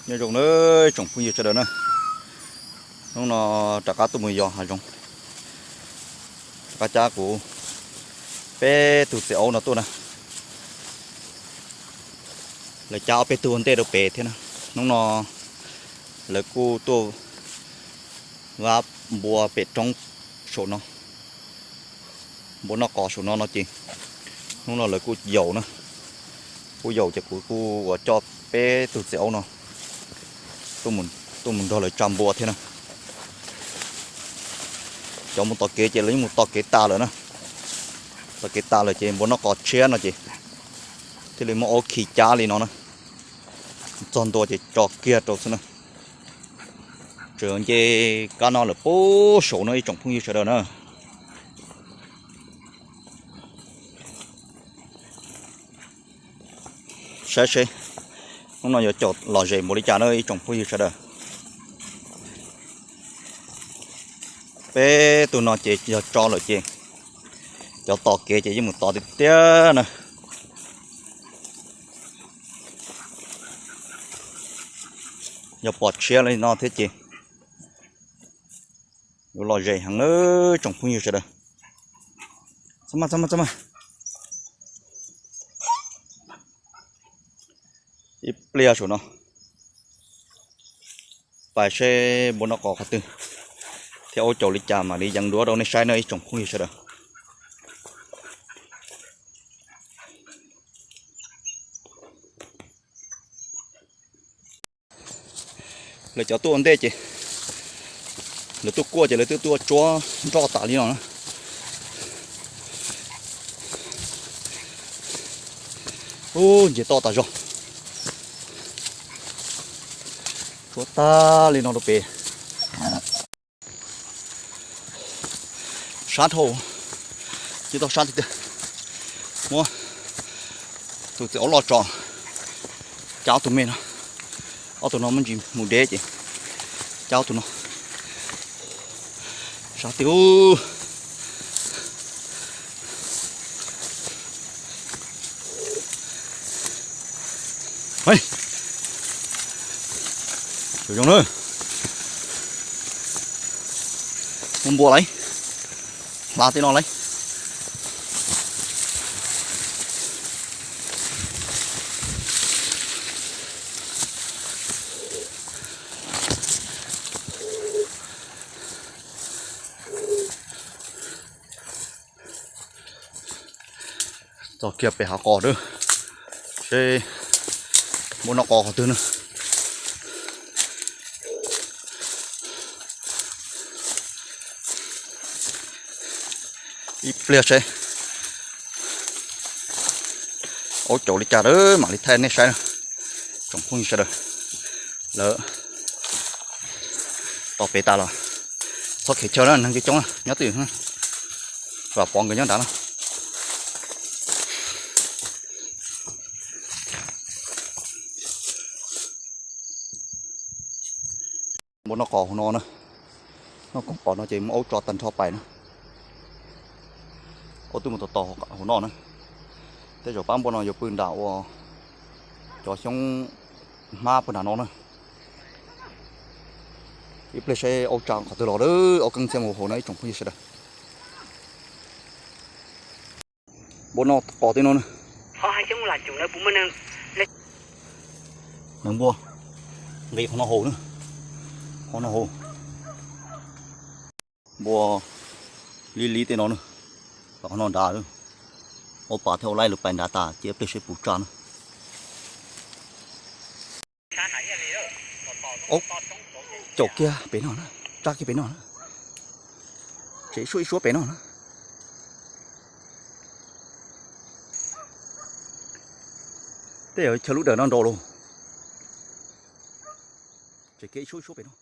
Nyob zoo na tsoom phooj ywg sawv daws na, hnub no rov qab tuaj mus yos hav zoov, rov qab cab kuv peb tug txiv aub no tuaj na. Lawv cab ob peb tug ua ntej rau pem thiab na. Hnub no lawv kuj tuaj vab npua pem roob saum no, npua noj qos saum no no ces hnub no lawv kuj yaum na, kuj yaum ces kuv kuj uas coj peb tug txiv aub no tuaj mus nrog lawv tsa npua thiab na. Cov mus tom kev ces lawv yeej mus tom kev tas lawm na. Tom kev tas lawm ces npua noj qos tshiab no ces thiaj li muab aub khi cab li no na. Txog ntua ces tso kiag rau xwb na. Tseem nce kab no lawm puag saud no ib tsoom phooj ywg sawv daws na. Saib seb hnub no yuav caum lom zem npaum li cas na ib tsoom phooj ywg sawv daws. Peb tug no ces yog tso lawm ces cov tom kev ces yeej mus tod tiag tiag na. Yog pom tshiab li no thiab ces yuav lom zem heev na tsoom phooj ywg sawv daws. Txhob maj, txhob maj, txhob maj. Ib pliag saum no pais seb npua noj qos qhov twg thiab aub caum li cas mam li yees duab rau nej saib na ib tsoom phooj ywg sawv daws. Lawv cov tuaj ua ntej ces lawv tuaj kuaj ces lawv twb tuaj tsuab nroj tas li no na. Ub, nce toj tas zog, tsuab tag li no rau pem. Sab dhau, ces tau sab tiag tiag. Muab tus txiv aub loj tso, cab ob tug me no, ob tug no muaj ntsis mus deb ces cab ob tug no. Sab tiag. Zoo na, muaj npua lauj, hla tej no lauj. Txog kiag pem hav qos na, seb npua noj qos qhov twg na. Ib pliag seb aub caum li cas lawm mam li thaij nej saib na. Tsoom phooj ywg sawv daws, lawv tos pem tas los txhob khev chaw na, neeg coob coob na, nyob twj ywm, vam pov nkawd nyob nrad na. Npua noj qos hauv no na, noj koom qos no ces muab aub tso tag nrho pais na. Aub twb mus tos tos hauv no na. Tej zaum pab npua no yuav pw nram ua cov xyoob hmab pw nram no na. Ib pliag seb aub tsa qhov twg los, aub keeb ntxhiab mus hauv no ib tsoom phooj ywg sawv daws. Npua noj qos tej no na. Neeg npua nqis qhov no haus na, qhov no haus. Npua lib lib tej no na, qhov no nrad, ua pas thiab ua laib lawv pais nrad tas ces ib pliag seb puas tsa na. Caum kiag pem no na, tsa kiag pem no na. Tseem ib suab ib suab pem no na. Tej yog chaw lub dawm no nraus los. Tseem kiag ib suab ib suab pem no.